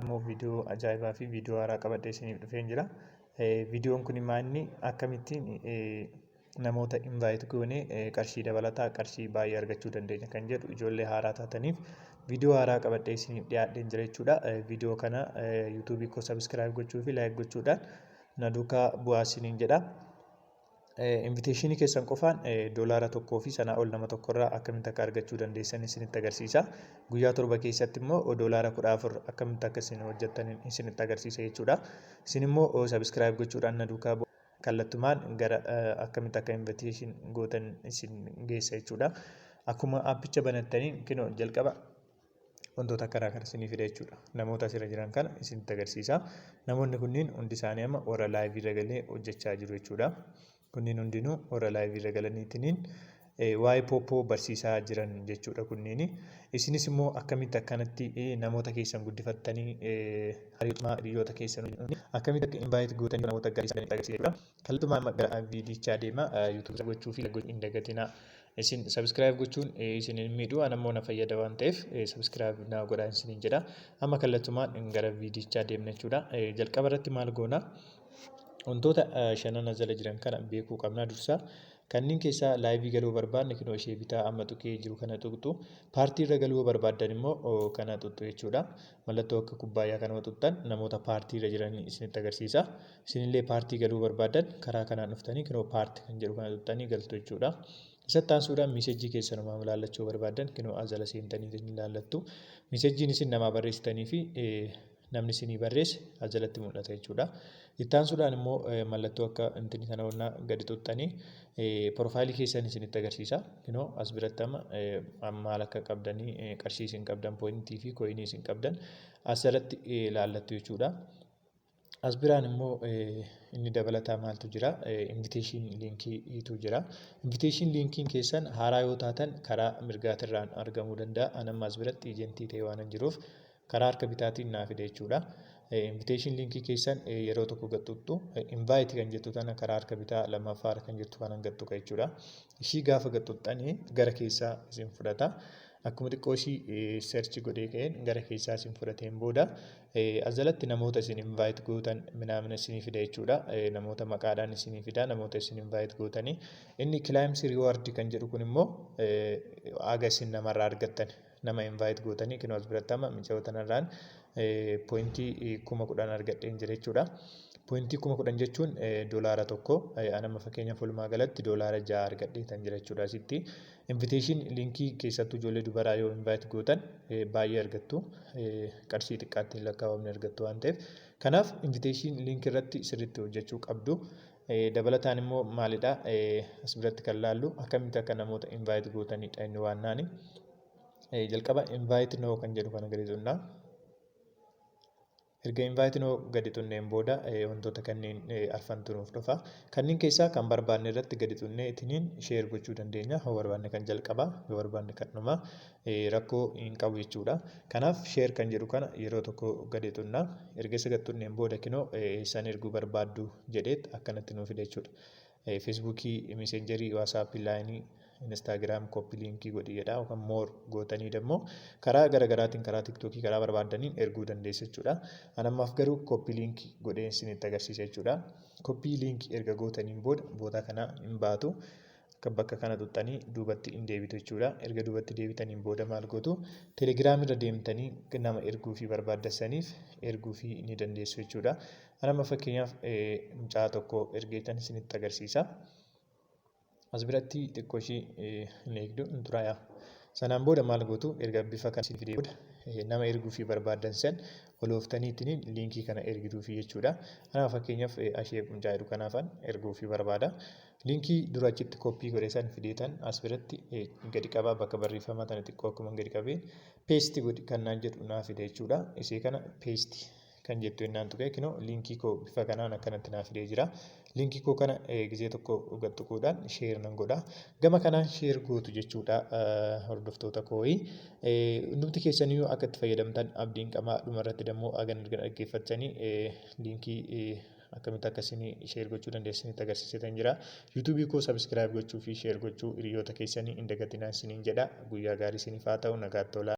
Immoo viidiyoo ajaa'ibaa fi viidiyoo haaraa qabadhee isiniif dhufeen jira. Viidiyoon kun maanni akkamittiin namoota invite goonee qarshii dabalataa, qarshii baay'ee argachuu dandeenya kan jedhu, ijoollee haaraa taataniif viidiyoo haaraa qabadhee isiniif dhiyaadheen jira jechuudha. Viidiyoo kana YouTubeii koo subscribe gochuu fi like gochuudhaan na duukaa bu'aa isiniin jedha. Invitationii keessan qofaan $1 fi sanaa ol nama tokkorraa akkamitti akka argachuu dandeessan isinitti agarsiisa. Guyyaa 7 keessatti immoo $14 akkamitti akka isin hojjettan isinitti agarsiisa jechuudha. Isin immoo subscribe gochuudhaan na duukaa kallattumaan gara akkamitti akka invitation gootan isin geessa jechuudha. Akkuma appicha banattaniin kinoo jalqaba wantoota akkanaa kana isinii fida jechuudha. Namoota asirra jiran kana isinitti agarsiisa. Namoonni kunniin hundi isaanii amma warra liveii irra galee hojjechaa jiru jechuudha. Kunniin hundinuu warra liveii irra galaniitiniin waa'ee Poppo barsiisaa jiran jechuudha kunniini. Isinis immoo akkamitti akkanatti namoota keessan guddifattanii, hiriyoota keessan akkamitti akka invite gootanii namoota gaarii agarsiisa jechuudha. Kallattumaan amma gara viidiyichaa deema. YouTubeii gochuu fi hin dagatinaa. Isin subscribe gochuun isin hin miidhu, an ammoo na fayyada waan ta'eef subscribe naa godhaa isiniin jedha. Amma kallattumaan gara viidiyichaa deemna jechuudha. Jalqaba irratti maal goona? Wantoota shanan jala jiran kana beekuu qabna dursa. Kanneen keessaa liveii galuu barbaanne kinoo ishee bitaa amma tuqee jiru kana tuqxu. Party irra galuu barbaaddan immoo kana tuqxu jechuudha. Mallattoo akka kubbaayyaa kana tuqxan namoota party irra jiran isinitti agarsiisa. Isinillee party galuu barbaaddan karaa kanaan dhuftanii kinoo party kan jedhu kana tuqxanii galtu jechuudha. Isatti aansuudhaan messageii keessanumaa ilaallachuu barbaaddan kinoo azala seentanii ilaallattu. Messageiin isin namaa barreessitanii fi namni isinii barreesse ajalatti mul'ata jechuudha. Itti aansuudhaan immoo mallattoo akka intini kana onnaa gadi tuqxanii profileii keessan isinitti agarsiisa. Kinoo as biratti amma maal akka qabdanii, qarshii isin qabdan, pointii fi coinii isin qabdan as jalatti ilaallattu jechuudha. As biraan immoo inni dabalataa maaltu jira? Invitation linkiitu jira. Invitation linkiin keessan haaraa yoo taatan karaa mirgaatirraan argamuu danda'a. An amma as biratti agentii ta'e waan hin jiruuf karaa harka bitaatiin naa fide jechuudha. Invitation linkii keessan yeroo tokko gattuuttu invite kan jettu tana karaa harka bitaa lammaffaa kan jirtu kanan gattuqa jechuudha. Ishii gaafa gattuuttanii gara keessaa isin fudhata. Akkuma xiqqoo ishii search godhee ka'een gara keessaa isin fudhateen booda as jalatti namoota isin invite gootan minaamina isinii fida jechuudha. Namoota maqaadhaan isinii fida, namoota isin invite gootanii. Inni claim reward kan jedhu kun immoo haga isin namarraa argattan, nama invite gootanii. Kinoo as biratti amma micaa'oo tanarraan pointii 10,000 argadheen jira jechuudha. Pointii 10,000 jechuun $1. Anamma fakkeenyaaf walumaa galatti $6 argadhee kan jira jechuudha asitti. Invitation linkii keessattuu ijoollee dubaraa yoo invite gootan baay'ee argattu. Qarshii xiqqaatti hin lakkaawamne argattu waan ta'eef. Kanaaf invitation linkii irratti sirriitti hojjechuu qabdu. Dabalataan immoo maalidha as biratti kan laallu? Akkamitti akka namoota invite gootanidha inni waan naani. Jalqaba invite now kan jedhu kana gadi tuqnaa. Erga invite now gadi tunneen booda wantoota kanneen arfantu nuuf dhufa. Kanneen keessaa kan barbaanne irratti gadi tunnee itiniin share gochuu dandeenya. Yoo barbaanne kan jalqabaa, yoo barbaanne kan dhumaa, rakkoo hin qabu jechuudha. Kanaaf share kan jedhu kana yeroo tokko gadi tunnaa. Erga isa gadi tunneen booda kinoo eessaan erguu barbaaddu jedheet akkanatti nuuf fida jechuudha. Facebookii, Messengerii, WhatsAppii, Lineii, Instagram copy linkii godhi jedha, yookaan more gootanii immoo karaa garaagaraatiin, karaa TikTokii, karaa barbaaddaniin erguu dandeessu jechuudha. An ammaaf garuu copy linkii godhee isinitti agarsiisa jechuudha. Copy linkii erga gootaniin booda booda kana hin baatu. Akka bakka kana tuxxanii duubatti hin deebitu jechuudha. Erga duubatti deebitaniin booda maal gootu? Telegramii irra deemtanii nama erguu fi barbaaddasaniif erguu fi ni dandeessu jechuudha. An amma fakkeenyaaf mucaa tokko ergeetan isinitti agarsiisa. As biratti xiqqoo ishii hin eegdu, hin turaayaa. Sanaan booda maal gootu? Erga bifa kan isin fidee booda nama erguu fi barbaaddan san olooftanii ittiin linkii kana ergituufi jechuudha. Kanaaf fakkeenyaaf ashee mucaa jedhu kanaafan erguu fi barbaada. Linkii dura achitti copy godhe san fideetan as biratti gadi qabaa. Bakka barreeffamaa tana xiqqoo akkuma gadi qabeen paste godhi kan naan jedhu naa fide jechuudha. Isee kana paste kan jettu innaan tuqee kinoo linkii koo bifa kanaan akkanatti naa fidee jira. Linkii koo kana gizee tokko gad tuquudhaan share nan godha. Gama kanaan share gootu jechuudha hordoftoota kooyi. Hundumti keessaniyyuu akka itti fayyadamtan abdiin qaba. Dhumarratti immoo hagan erga dhaggeeffattanii linkii akkamitti akka isin share gochuu dandeessanitti agarsiisetan jira. YouTubeii koo subscribe gochuu fi share gochuu hiriyoota keessanii hin dagatinaa isiniin jedha. Guyyaa gaarii isiniif haa ta'u, nagaatti tolaa.